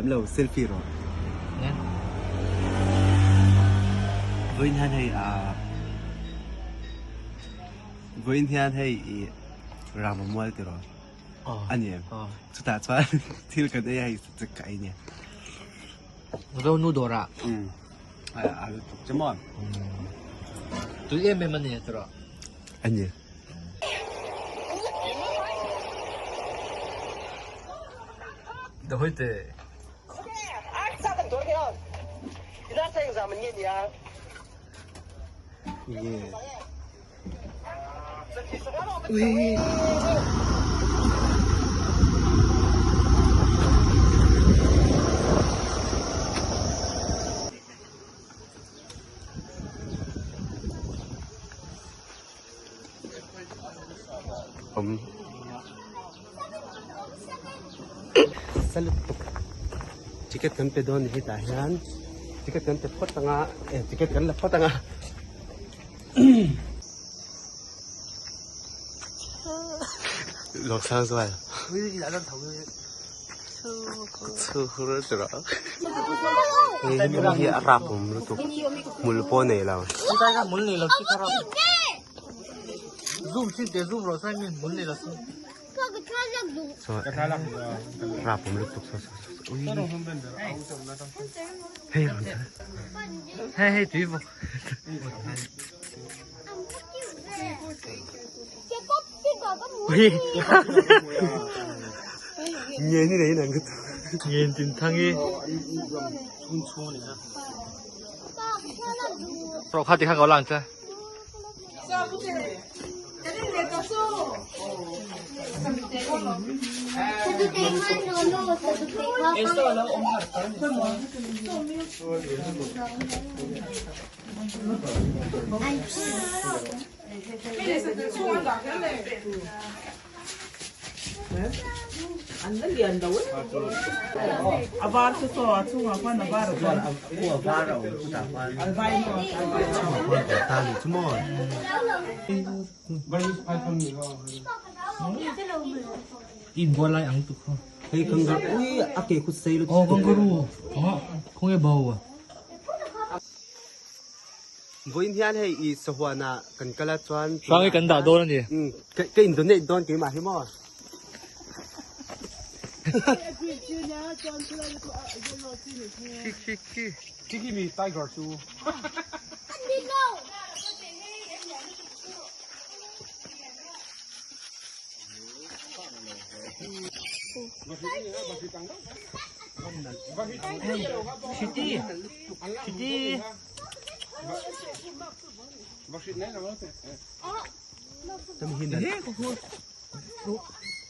thiam lo selfie rawh. Vawiin hian hei ah vawiin hian hei ih Rama mual tiraw a ni em? Chutah chuan thil kan ei a hei chak ka ei nia. Zonu dawrah. A lutuk che maw? Tui em em a ni tiraw? A ni. Awm sa lutuk ticket kan pe dawn ni hetah hian ticket kan pe phawt anga eh ticket kan la phawt anga Lawksang zual Hei hi a rap awm lutuk hmul pawh nei lo. Rap awm lutuk saw saw saw ui hei rawn chhan hei hei tui vawk ui nge ni nei nang ngen tin thangi ro kha ti kha ko lang cha In bual lai ang tuk kha. Hei kangaroo ui a ke khut sei lutuk. Oh kangaroo. Oh khawnge bo a. Vawiin hian hei i sahuan ah kan kal a chuan Hrang hi kan dah dawn a ni. Umm ka in donate dawn keimah hi maw. Khi khi khi. Khi mi tiger chu. Chiti. Chiti.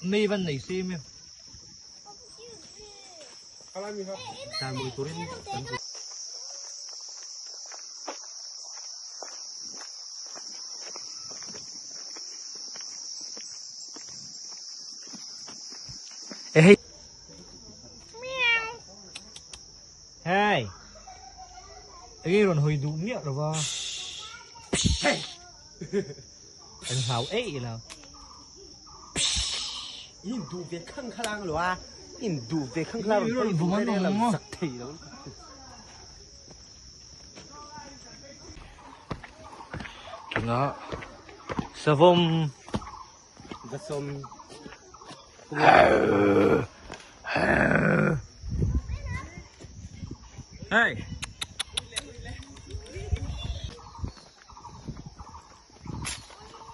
Mei van nei si mi. Ê Hey. Enge rawn hawi duh miah lo va. An hlau eih lo. In duh ve khang khalang lo a. In duh ve khang khalang lo. Rawn vawm an awm a. Zak thei lo. Tunah savawm Vasawm. Hey.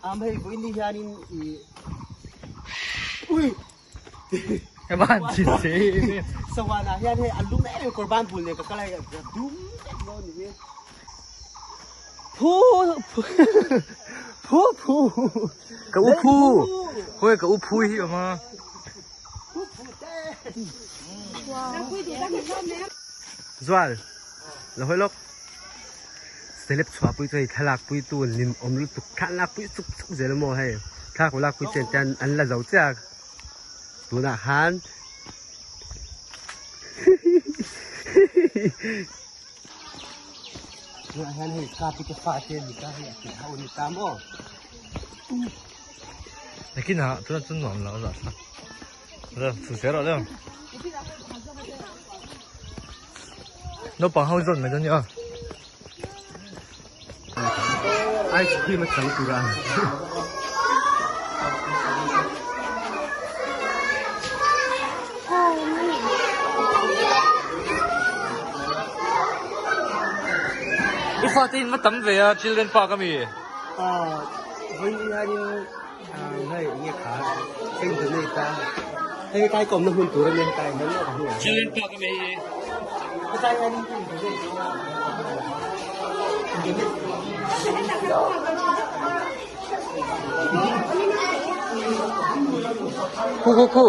Am hei vawiin ni hianin i ui Eman chi se. Sawana hian hei a lum em em kawr ban bul nen ka kal a hei a dum vek dawn ni hi. Phu phu phu Ka u phu. Khawi ka u phu hi awm a. Phu phu te. Zual la hawi lawk. Celeb chhuah pui chu hei thlalak pui tu lim awm lutuk thlalak pui chuk chuk zel maw hei thlalak lak pui chen te an la zo chiah a tunah khan tunah hian hei kapi te fa te ni ta hei a ti ho ni ta maw. Nakinah tunah chuan nuam lo a zah thlak. Chu zel rawh le. Naupang ho zawn mai dawn nia. Ice cream a chang tur a. I fate in va tam ve a children park ami. Vawiin hianin hei enge kha ka in donate a hei kai kawmna hmun tur ania hetlai hian ka hmu ang. Children park ami hei hi. Hetlai hianin ka in donate Khu khu khu.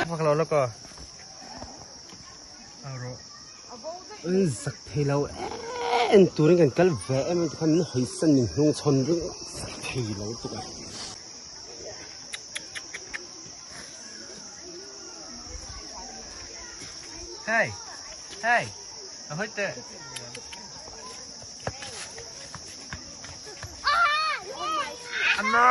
Vak lo lawk aw. An zak thei lo en turin kan kal ve em em tikhan min hawisan min hnung chhawn ring zak thei lo tuk a. Hey! Hey! A hawi teh. Anna!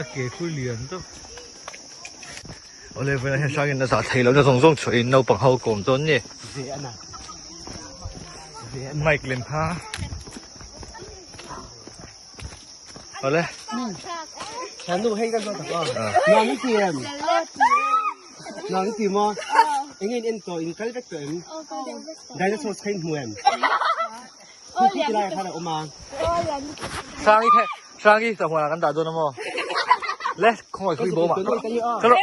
A ke khu lian tawp. Awle vawiin ah hian hrangin a zah thei lohna zawng zawng chhuahin naupang ho kawm dawn ni. Mic lem kha. Awle. Thanu hei kan zawt tak aw. Nang i ti em? Nang i ti maw? Enge in en tawh in kal vek tawh em? Dinosaurs kha in hmu em? Khu khu ti lai khan a awm a. Sangi kha Sangi sahuan ah kan dah dawn a maw? Le khawngaih khui bawm ah. Chalo.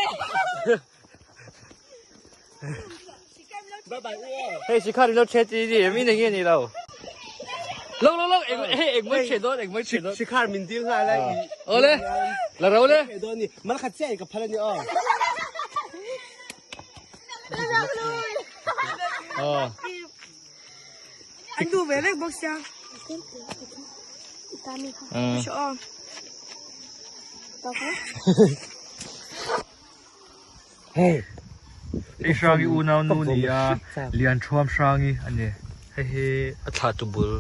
Hei sikha rin lo che chi ni mi nei nge ni lo. Lo lo lo eng hei eng mai che dawn eng mai che dawn. Sikhar min dil nghal a. Ole la ro le. Dawn ni mal khat chiah in ka phal ani aw. Aw. An duh ve vek bawk sia. Hei Hrangi unau nu ni a Lianthuam Hrangi a ni. Hei hi a thlah tu bul.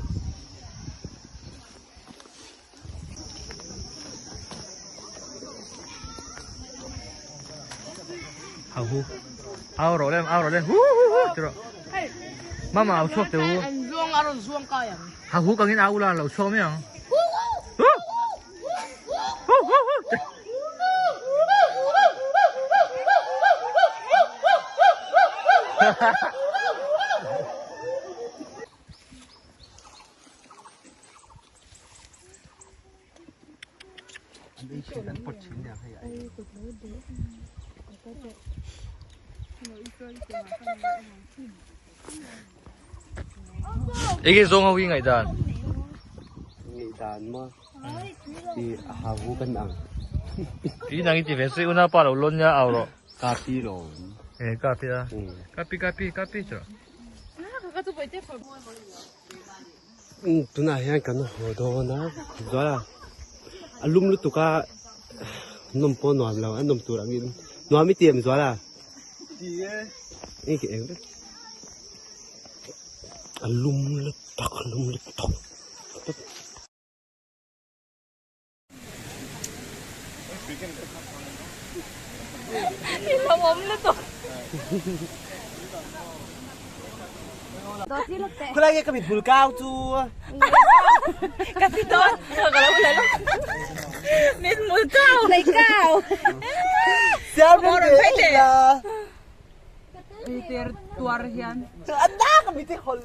Hau hu. Au rawh lem au rawh lem hu hu hu ti rawh. Mama au chhuak teh u. An zuang a rawn zuang kai ang. Hau hu kangin au la lo chhuak mai ang. Hu hu hu hu. Ege zawng ho hi ngaihdan? Ngaihdan maw? I hau kan ang. I nang i ti ve se una pa lo lon nia au rawh. Ka pi lo. E ka pi a. Ka pi ka pi ka pi chu. Tunah hian kan haw dawn a zual a a lum lutuk a nawm pawh nuam lo a nawm tur angin nuam i ti em zual a ti e eng ki eng vek a lum lutuk a lum lutuk. Khulai nge ka mit hmul kau chu. Ka ti dawn. Ka lo la lo. Mit hmul kau. Lei kau. Siam rin te la. Peter tuar hian. An da ka mit i hol.